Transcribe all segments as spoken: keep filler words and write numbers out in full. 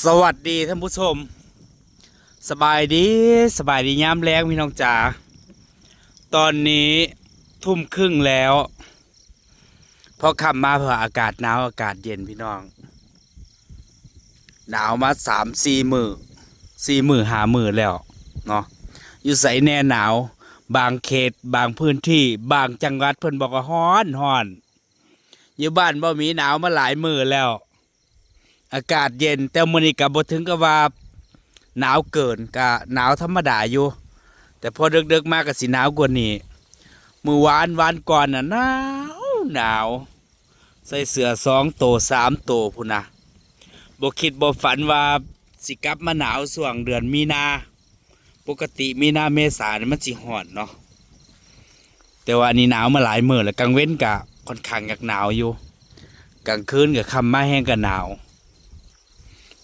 สวัสดีท่านผู้ชม สบายดี สบายดียามแลงพี่น้องจ๋า ตอนนี้ทุ่มครึ่งแล้ว พอค่ำมาเพิ่นอากาศหนาวอากาศเย็นพี่น้อง หนาวมาสามสี่มื้อ สี่มื้อห้ามื้อแล้วเนาะ อยู่ไสแน่หนาว บางเขต บางพื้นที่ บางจังหวัดเพิ่นบอกว่าฮ้อนฮ้อน อยู่บ้านบ่มีหนาวมาหลายมื้อแล้ว อากาศเย็น แต่มื้อนี้ก็บ่ถึงกับว่าหนาวเกิน ก็หนาวธรรมดาอยู่ แต่พอเดิกๆมาก็สิหนาวกว่านี้ มื้อวาน วานก่อนน่ะหนาวหนาว ใส่เสื้อสองโต สามโตพู้นนะ บ่คิดบ่ฝันว่าสิกลับมาหนาวช่วงเดือนมีนา ปกติมีนาเมษานี่มันสิฮ้อนเนาะ แต่ว่าอันนี้หนาวมาหลายมื้อแล้ว กลางเว็นก็ค่อนข้างอยากหนาวอยู่ กลางคืนก็ค่ำมาแฮงก็หนาว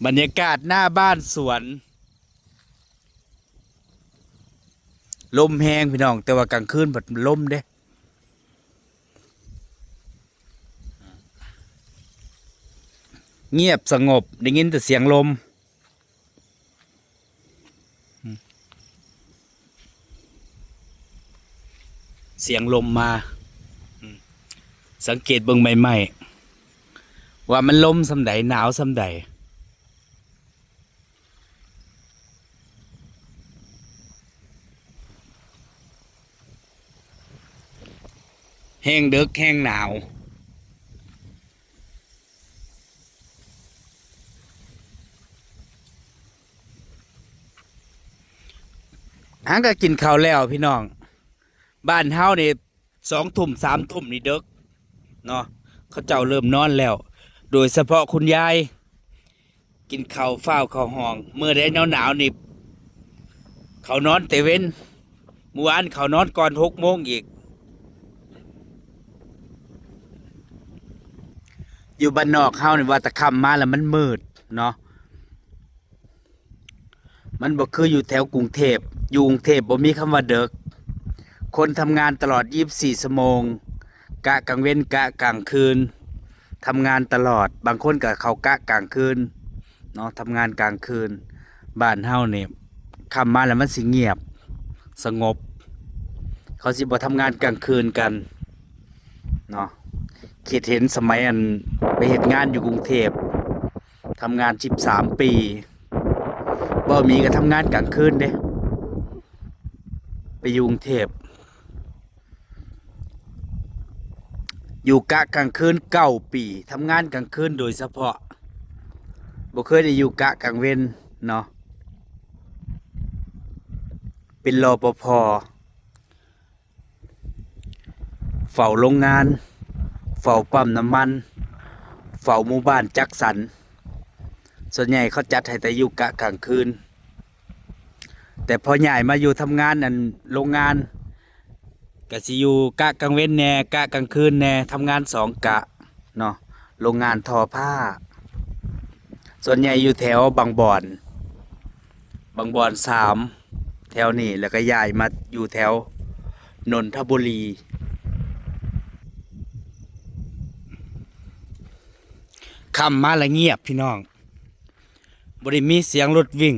บรรยากาศหน้าบ้านสวน ลมแฮงพี่น้อง แต่ว่ากลางคืนพัดลมเด้ เงียบสงบ ได้ยินแต่เสียงลม เสียงลมมา อืม สังเกตเบิ่งใบไม้ ว่ามันลมส่ำใด หนาวส่ำใด แฮงเดิกแฮงหนาว หางก็กินข้าวแล้วพี่น้อง บ้านเฮานี่สองทุ่มสามทุ่มนี่เดิกเนาะ เขาเจ้าเริ่มนอนแล้ว โดยเฉพาะคุณยาย กินข้าวฟ้าวเข้าห้อง มื้อใดหนาวๆนี่ เขานอนแต่เว็น มื้อวานเขานอนก่อนหกโมงอีก อยู่บ้านนอกเฮานี่ว่าแต่ค่ำมาแล้วมันมืดเนาะ มันบ่คืออยู่แถวกรุงเทพ อยู่กรุงเทพบ่มีคำว่าเดิก คนทำงานตลอดยี่สิบสี่ชั่วโมง กะกลางเว็น กะกลางคืน ทำงานตลอด บางคนก็เข้ากะกลางคืนเนาะ ทำงานกลางคืน บ้านเฮานี่ค่ำมาแล้วมันสิเงียบสงบ เขาสิบ่ทำงานกลางคืนกันเนาะ คิดเห็นสมัยอันไปเฮ็ดงานอยู่กรุงเทพ ทำงานสิบสามปี บ่มีก็ทำงานกลางคืนเด้ ไปอยู่กรุงเทพ อยู่กะกลางคืนเก้าปี ทำงานกลางคืนโดยเฉพาะ บ่เคยได้อยู่กะกลางเว็นเนาะ เป็น รปภ. เฝ้าโรงงาน เฝ้าปั๊มน้ำมัน เฝ้าหมู่บ้านจัดสรร ส่วนใหญ่เขาจัดให้แต่อยู่กะกลางคืน แต่พอย้ายมาอยู่ทำงานอันโรงงาน ก็สิอยู่กะกลางเว็นแหน่ กะกลางคืนแหน่ ทำงานสองกะเนาะ โรงงานทอผ้า ส่วนใหญ่อยู่แถวบางบ่อน บางบ่อนสาม แถวนี้ แล้วก็ย้ายมาอยู่แถวนนทบุรี ค่ำมาแล้วเงียบพี่น้อง บ่ได้มีเสียงรถวิ่ง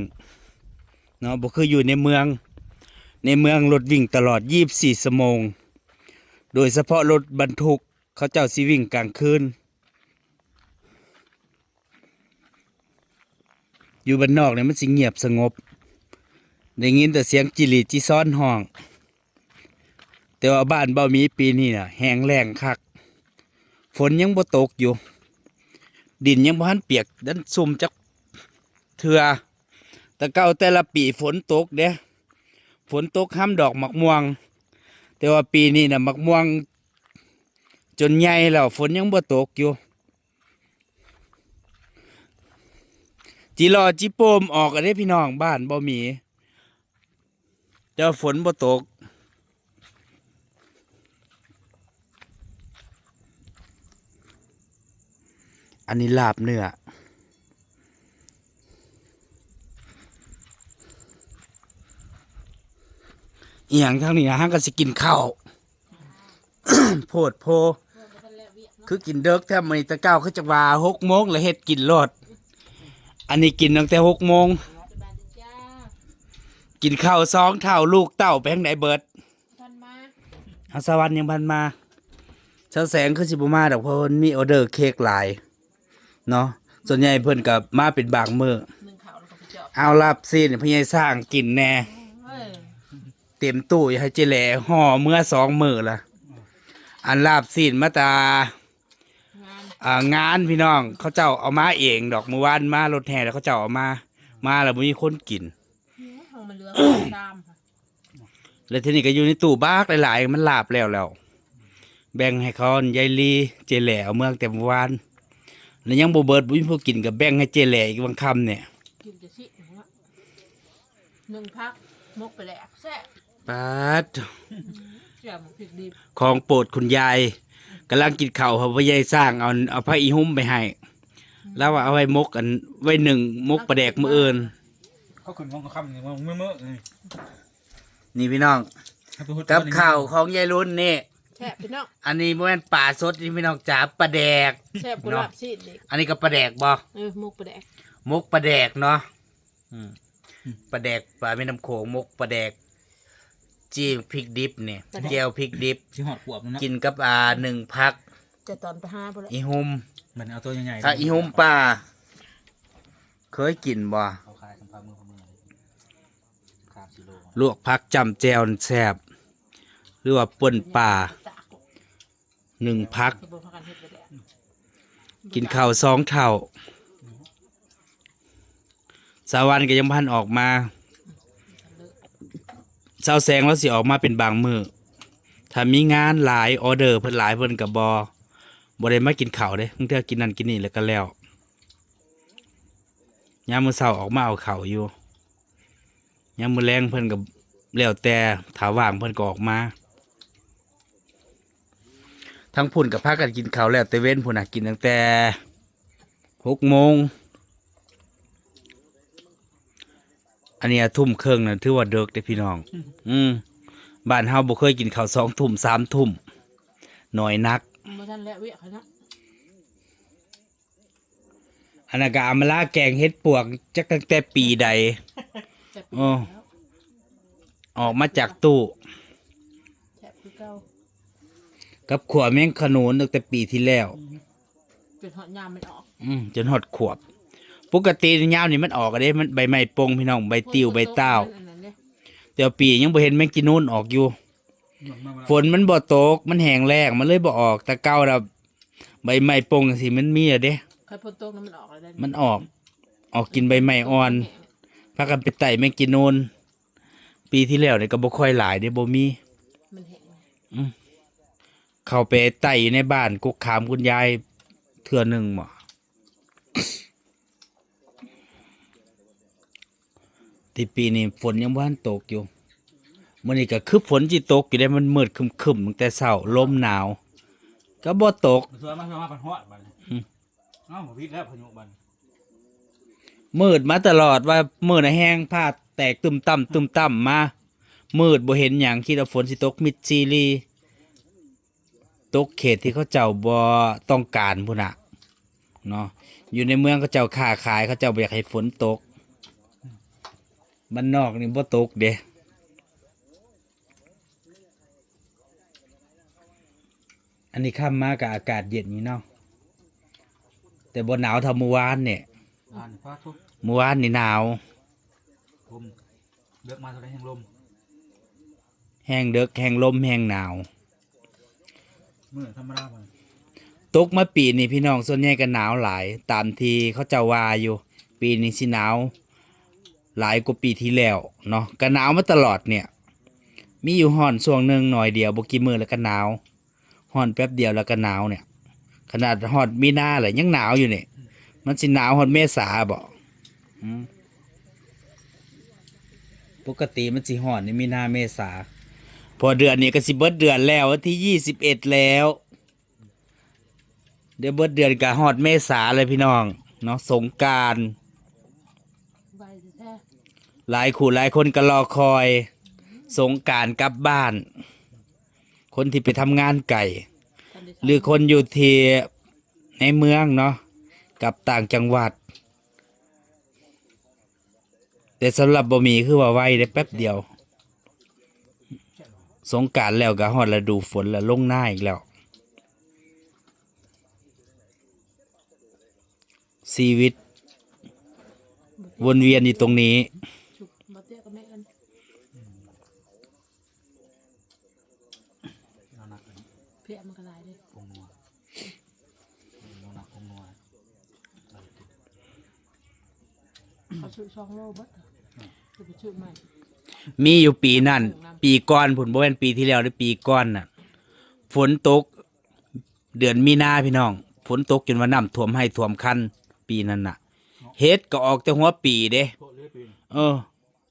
เนาะ บ่คืออยู่ในเมือง ในเมืองรถวิ่งตลอดยี่สิบสี่ชั่วโมง โดยเฉพาะรถบรรทุก เขาเจ้าสิวิ่งกลางคืน อยู่บ้านนอกเนี่ยมันสิเงียบสงบ ได้ยินแต่เสียงจิหลีดจิซ้อนฮ้อง แต่ว่าบ้านเบาหมีปีนี้น่ะ แห้งแล้งคัก ฝนยังบ่ตกอยู่ ดินยังบ่ทันเปียกดันซุ่มจักเทื่อ แต่เก่าแต่ละปีฝนตกเด้ ฝนตกห้ำดอกหมากม่วง แต่ว่าปีนี้น่ะหมากม่วงจนใหญ่แล้ว ฝนยังบ่ตกอยู่ จิหล่อจิโปมออกอะเด้พี่น้อง บ้านบ่มี แต่ว่าฝนบ่ตก อันนี้ลาบเนื้อ อีหยังทางนี้นะ ห้างก็สิกินข้าว โพดโพ คือกินเดิกแท้มื้อนี้ แต่เก่าคือจักว่าหกโมงแล้วเฮ็ดกินโลด อันนี้กินตั้งแต่หกโมง กินข้าวสองเฒ่า ลูกเต้าไปทางไหนเบิด ท่านมา เอา สวรรค์ยังพันมา เช้าแสงคือสิบ่มาดอก เพราะเพิ่นมีออเดอร์เค้กหลายเนาะ ส่วนใหญ่เพิ่นก็มาเป็นบางมื้อ นึ่งข้าวแล้วก็ไปเจาะ เอาลาบซีนให้พ่อใหญ่สร้างกินแน่ เออ เต็มตู้ อย่าให้เจ๊แหล่ห่อเมื่อสองมื้อละ อันลาบซีนมาตา งาน อ่า งานพี่น้อง เขาเจ้าเอามาเองดอก มื้อวานมารถแห่แล้วเขาเจ้าเอามา มาแล้วบ่มีคนกิน อืม ของมันเหลือสามค่ะ แล้วทีนี้ก็อยู่ในตู้บักหลายๆ มันลาบแล้วแล้ว แบ่งให้เขา ยายลี เจ๊แหล่เอาเมืองแต่มื้อวาน แล้วยังบ่เบิด บ่มีผู้กิน ก็แบ่งให้เจ๊แหล่อีกบางคำเนี่ย กินจะสิเนาะ นึ่งผัก หมกปลาแดก แซ่บ ปาด แจ่วหมกพริกดิบ ของโปรดคุณยาย กำลังกินข้าว พ่อใหญ่สร้างเอา เอาผักอีหุ่มไปให้ แล้วว่าเอาไว้หมกอัน ไว้นึ่งหมกปลาแดกมื้ออื่น เขาขึ้นของคำนี่ มื้อ มื้อ มื้อ นี่ นี่พี่น้อง ให้ไปหุด กับข้าวของยายรุ่นนี่ แซ่บพี่น้อง อันนี้บ่แม่นปลาสดนี่พี่น้องจ๋า ปลาแดก แซ่บกว่า เนาะ ลาบซีนอีก อันนี้ก็ปลาแดกบ่ เออ หมกปลาแดก หมกปลาแดกเนาะ อืม ปลาแดก ปลาแม่น้ำโขง หมกปลาแดก จิ้มพริกดิบนี่ ปลาแดก แจ่วพริกดิบ สิฮอดขวบแล้วเนาะ กินกับ อ่า นึ่งผัก จะตอนไปหาบ่แล้ว อีหุ่ม มันเอาตัวใหญ่ๆ ถ้าอีหุ่มปลา เคยกินบ่ เขาขายกันพามือพามือ ข้ามกิโล ลวกผักจ้ำแจ่วแซ่บ หรือว่าป่นปลา นึ่งผัก กินข้าวสองเฒ่า สาววันก็ยังบ่ทันออกมา สาวแสงแล้วสิออกมาเป็นบางมื้อ ถ้ามีงานหลาย ออเดอร์เพิ่นหลาย เพิ่นก็บ่ บ่ได้มากินข้าวเด้ บางเทื่อกินนั่นกินนี่แล้วก็แล้ว ยามมื้อเช้าออกมาเอาข้าวอยู่ ยามมื้อแลงเพิ่นก็แล้วแต่ ถ้าว่างเพิ่นก็ออกมา ทั้งพุ้นก็พากันกินข้าวแล้วแต่เว็นพุ้นน่ะ กินตั้งแต่หกโมง อันนี้ทุ่มครึ่งน่ะ ถือว่าดึกเด้พี่น้อง อืม บ้านเฮาบ่เคยกินข้าวสองทุ่ม สามทุ่ม น้อยนัก บ่ทันแล้วเวียกเขาเนาะ อันนั้นก็อำมาลาแกงเห็ดปวก จักตั้งแต่ปีใด แต่ปี โอ้ แล้ว ออกมาจากตู้ แซ่บคือเก่า กับขั่วแมงขนุนตั้งแต่ปีที่แล้ว จนฮอดยามมันออก อืม จนฮอดขวบ ปกติยามนี่มันออกอะเด้ มันใบไม้ปงพี่น้อง ใบติ้ว ใบต้าว อันนั้นเด้ แต่ว่าปียังบ่เห็นแมงจีนูนออกอยู่ ฝนมันบ่ตก มันแห้งแล้ง มันเลยบ่ออก แต่เก่าน่ะ ใบไม้ปงจั่งซี้มันมีอะเด้ คันฝนตกน่ะมันออกแล้วเด้ มันออก ออกกินใบไม้อ่อน พากันไปไต่แมงจีนูน ปีที่แล้วนี่ก็บ่ค่อยหลายเด้ บ่มี มันแห้ง อืม เข้าไปไต่อยู่ในบ้านกกขามคุณยายเทื่อหนึ่งบ่ ที่ปีนี้ฝนยังบ่ทันตกอยู่ มื้อนี้ก็คือฝนสิตกอยู่เด้ มันมืดครึ้มๆ ตั้งแต่เช้า ลมหนาว ก็บ่ตก สวยมา สวยมา พันฮอดบัดนี้ อืม เอ้า ผิดแล้วพายุบัดนี้ มืดมาตลอด ว่ามื้อน่ะแฮง ฟ้าแตกตึมตั้มตึมตั้มมา มืดบ่เห็นหยัง คิดว่าฝนสิตกมิดซีรี ตกเขตที่เขาเจ้าบ่ต้องการพุ้นน่ะ เนาะ อยู่ในเมืองเขาเจ้าค้าขาย เขาเจ้าบ่อยากให้ฝนตก บ้านนอกนี่บ่ตกเด้ อันนี้ค่ำมาก็อากาศเย็นอยู่เนาะ แต่บ่หนาวเท่ามื้อวานเนี่ย อ่านฟ้าทุบ มื้อวานนี่หนาว ลม เลิกมาเท่าไรแฮงลม แฮงเดิก แฮงลม แฮงหนาว มื้อธรรมดาบ่ ตกมาปีนี้พี่น้อง ส่วนใหญ่ก็หนาวหลาย ตามที่เขาเจ้าว่าอยู่ ปีนี้สิหนาวหลายกว่าปีที่แล้วเนาะ ก็หนาวมาตลอดเนี่ย มีอยู่ฮ้อนช่วงหนึ่งหน่อยเดียว บ่กี่มื้อแล้วก็หนาว ฮ้อนแป๊บเดียวแล้วก็หนาวเนี่ย ขนาดฮอดมีนาแล้วยังหนาวอยู่เนี่ย มันสิหนาวฮอดเมษาบ่ อืม ปกติมันสิฮ้อนในมีนาเมษา พอเดือนนี้ก็สิเบิดเดือนแล้ว วันที่ยี่สิบเอ็ดแล้ว เดี๋ยวเบิดเดือนก็ฮอดเมษาเลยพี่น้องเนาะ สงกรานต์ ไวแท้ หลายคู่หลายคนก็รอคอย สงกรานต์กลับบ้าน คนที่ไปทำงานไกล หรือคนอยู่ที่ในเมืองเนาะ กลับต่างจังหวัด แต่สำหรับบ่หมี่คือว่าไวได้แป๊บเดียว สงกรานต์แล้วก็ฮอดฤดูฝนแล้ว ลงนาอีกแล้ว ชีวิตวนเวียนอยู่ตรงนี้ บ่เตี้ยก็ไม่เอิ้น เอาหนัก เพี้ยมันก็หลายเลย ปรุงนัวเอาหนักปรุงนัว เขาซื้อสองโลเบิดจะไปซื้อใหม่ มีอยู่ปีนั่น ปีก่อนพุ้น บ่แม่นปีที่แล้วเด้อ ปีก่อนน่ะ ฝนตก เดือนมีนาพี่น้อง ฝนตกจนว่าน้ำท่วมไฮ่ท่วมคัน ปีนั้นน่ะ เห็ดก็ออกแต่หัวปีเด้ โปะเลยปีน เออ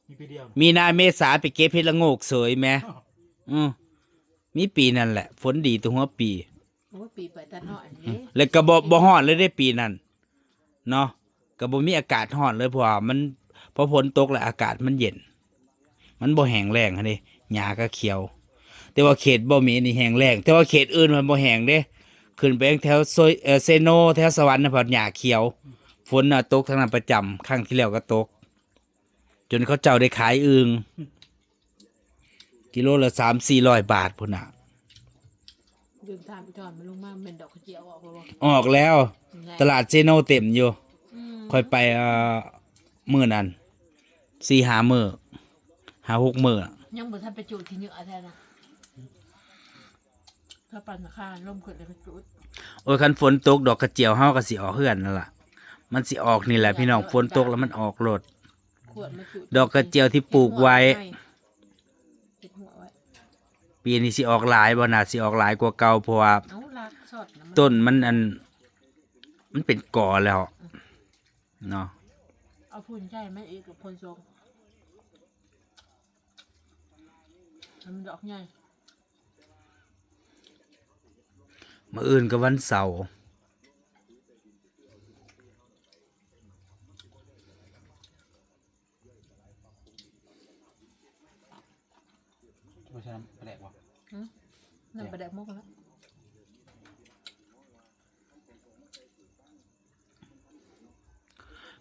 มีปีเดียว มีนาเมษาไปเก็บเห็ดละโงกเสยแหม อือ มีปีนั่นแหละ ฝนดีแต่หัวปี โอ้ยปีไปตัดหน่อยนี่ แล้วก็บ่บ่ฮ้อนเลยเด้ปีนั้นเนาะ ก็บ่มีอากาศฮ้อนเลย เพราะว่ามัน พอฝนตกแล้วอากาศมันเย็น มันบ่แห้งแล้งหั้นเด้ หญ้าก็เขียว แต่ว่าเขตบ่หมี่นี่แห้งแล้ง แต่ว่าเขตอื่นมันบ่แห้งเด้ ขึ้นไปแถวโซย เอ่อ เซโน แถวสวรรค์น่ะพัดหญ้าเขียว ฝนน่ะตกทางนั้นประจำ ครั้งที่แล้วก็ตก จนเขาเจ้าได้ขายอึ่ง กิโลละสามสี่ร้อยบาทพุ้นน่ะ ยืมถามอีจอนมันลงมามันเป็นดอกกระเจียวออกแล้วบ่ ออกแล้ว นั่นแหละ ตลาดเซโนเต็มอยู่ อืม ค่อยไป เอ่อ มื้อนั้น สี่ห้ามื้อ ห้าหกมื้อ ยังบ่ทันไปจูดที่เหนือแท้นะถ้าปั่นราคาล่มขึ้นเลยก็จูด โอ้ย คันฝนตกดอกกระเจียวเฮาก็สิออกเฮือนนั่นล่ะ มันสิออกนี่แหละพี่น้อง ฝนตกแล้วมันออกโลด ขวดมาจูด ดอกกระเจียวที่ปลูกไว้ เก็บหัวไว้ ปีนี้สิออกหลายบ่น่าสิออกหลายกว่าเก่า เพราะว่า เอาลากสอดนะมัน ต้นมันอัน มันเป็นกอแล้วเนาะ เอาพูนใหญ่มาอีกกับพูนทรงให้มันดอกใหญ่ มื้ออื่นก็วันเสาร์ ไม่ใช่น้ำแปลกว่ะ นั่นประแดกมกแล้ว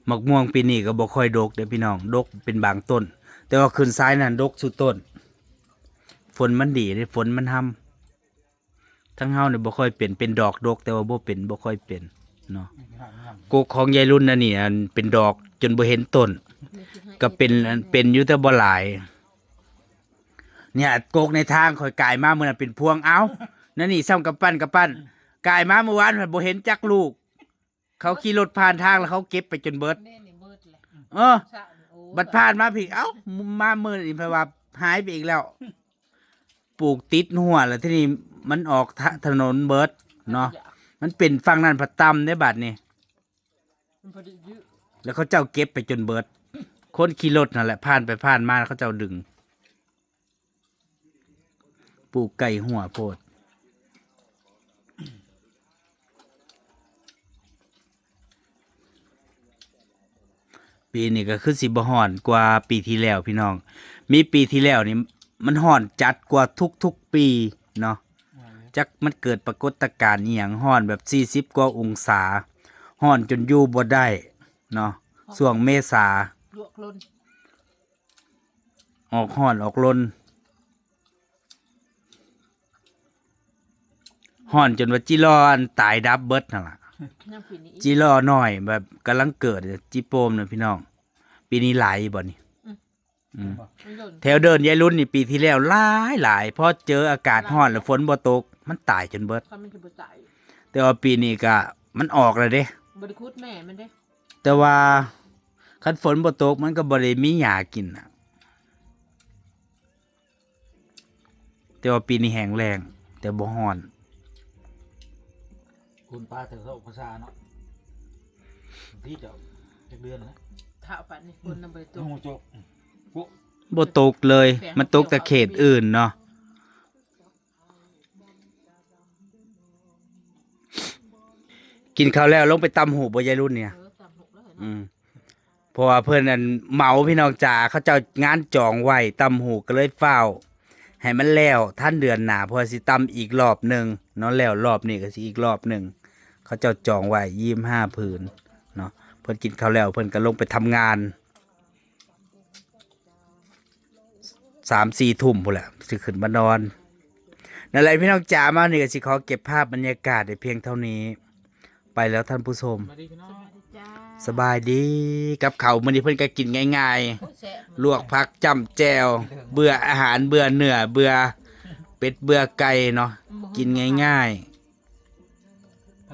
หมากม่วงปีนี้ก็บ่ค่อยดกเด้อพี่น้อง ดกเป็นบางต้น แต่ว่าขึ้นซ้ายนั่นดกสุดต้น ฝนมันดีเด้ ฝนมันห่ำ ทั้งเฮานี่บ่ค่อยเป็น เป็นดอกดก แต่ว่าบ่เป็น บ่ค่อยเป็นเนาะ กกของยายรุ่นนั่นนี่ อันเป็นดอกจนบ่เห็นต้น ก็เป็น อันเป็นอยู่แต่บ่หลาย เนี่ย กกในทางข่อยกายมามื้อนั้นเป็นพวง เอ้า นั่นนี่ซ้ำกำปั้นกำปั้น กายมาเมื่อวานพัดบ่เห็นจักลูก เขาขี่รถผ่านทางแล้วเขาเก็บไปจนเบิด แม่นี่เบิดเลย เออ สะโอ้ บัดผ่านมาพีก เอ้า มามื้อนี้พัดว่าหายไปอีกแล้ว ปลูกติดหัวแล้วทีนี้มันออกทะ ถนนเบิดเนาะ มันเป็นฝั่งนั้นพัดต่ำเด้บัดนี้ มันพอดียืด แล้วเขาเจ้าเก็บไปจนเบิด คนขี่รถนั่นแหละ ผ่านไปผ่านมาเขาเจ้าดึง ปลูกใกล้หัวโพด ปีนี้ก็คือสิบ่ฮ้อนกว่าปีที่แล้วพี่น้อง มีปีที่แล้วนี่มันฮ้อนจัดกว่าทุกๆปีเนาะ จักมันเกิดปรากฏการณ์อีหยัง ฮ้อนแบบสี่สิบกว่าองศา ฮ้อนจนอยู่บ่ได้เนาะ ช่วงเมษา ลวกล้น ออกฮ้อนออกลน ฮ้อนจนว่าจิรออันตายดับเบิดนั่นล่ะ ยังปีนี้อีก จิรอน้อยแบบกำลังเกิด จิโปมน่ะพี่น้อง ปีนี้หลายบ่นี่ อืม มันหล่น แถวเดินยายรุ่นนี่ปีที่แล้วหลายหลาย พอเจออากาศฮ้อนแล้วฝนบ่ตก มันตายจนเบิด เขาไม่จะบ่ตาย แต่ว่าปีนี้ก็มันออกแล้วเด้ บริคุดแม่มันเด้ แต่ว่าคันฝนบ่ตกมันก็บ่ได้มีหญ้ากินน่ะ แต่ว่าปีนี้แห้งแล้ง แต่บ่ฮ้อน คุณป้าเธอเขาภาษาเนาะที่จะจักเดือนนะ ถ้าเอาไปนี่คนนำไปตัว งูจกปุ๊ บ่ตกเลย มันตกแต่เขตอื่นเนาะ กินข้าวแล้วลงไปตำหูบ่ยายรุ่นเนี่ย เออตามหกแล้วเหรอ อืม เพราะว่าเพิ่นอันเหมาพี่น้องจ๋า เขาเจ้างานจองไว้ ตำหูก็เลยฟ้าว ให้มันแล้วทันเดือนหน้า เพราะว่าสิตำอีกรอบหนึ่งเนาะ แล้วรอบนี้ก็สิอีกรอบหนึ่ง เขาเจ้าจองไว้ยี่สิบห้าผืนเนาะ เพิ่นกินข้าวแล้วเพิ่นก็ลงไปทำงาน สามสี่ทุ่มพู้นแหละสิขึ้นมานอน นั่นแหละพี่น้องจ๋า มานี่ก็สิขอเก็บภาพบรรยากาศไว้เพียงเท่านี้ ไปแล้วท่านผู้ชม สวัสดีพี่น้อง จ้า สบายดี กับเขาวมื้อนี้เพิ่นก็กินง่าย โอ้ยแซ่บ ๆ ลวกผักจ้ำแจ่ว เบื่ออาหาร เบื่อเนื้อ เบื่อเป็ด เบื่อไก่เนาะ กินง่ายๆ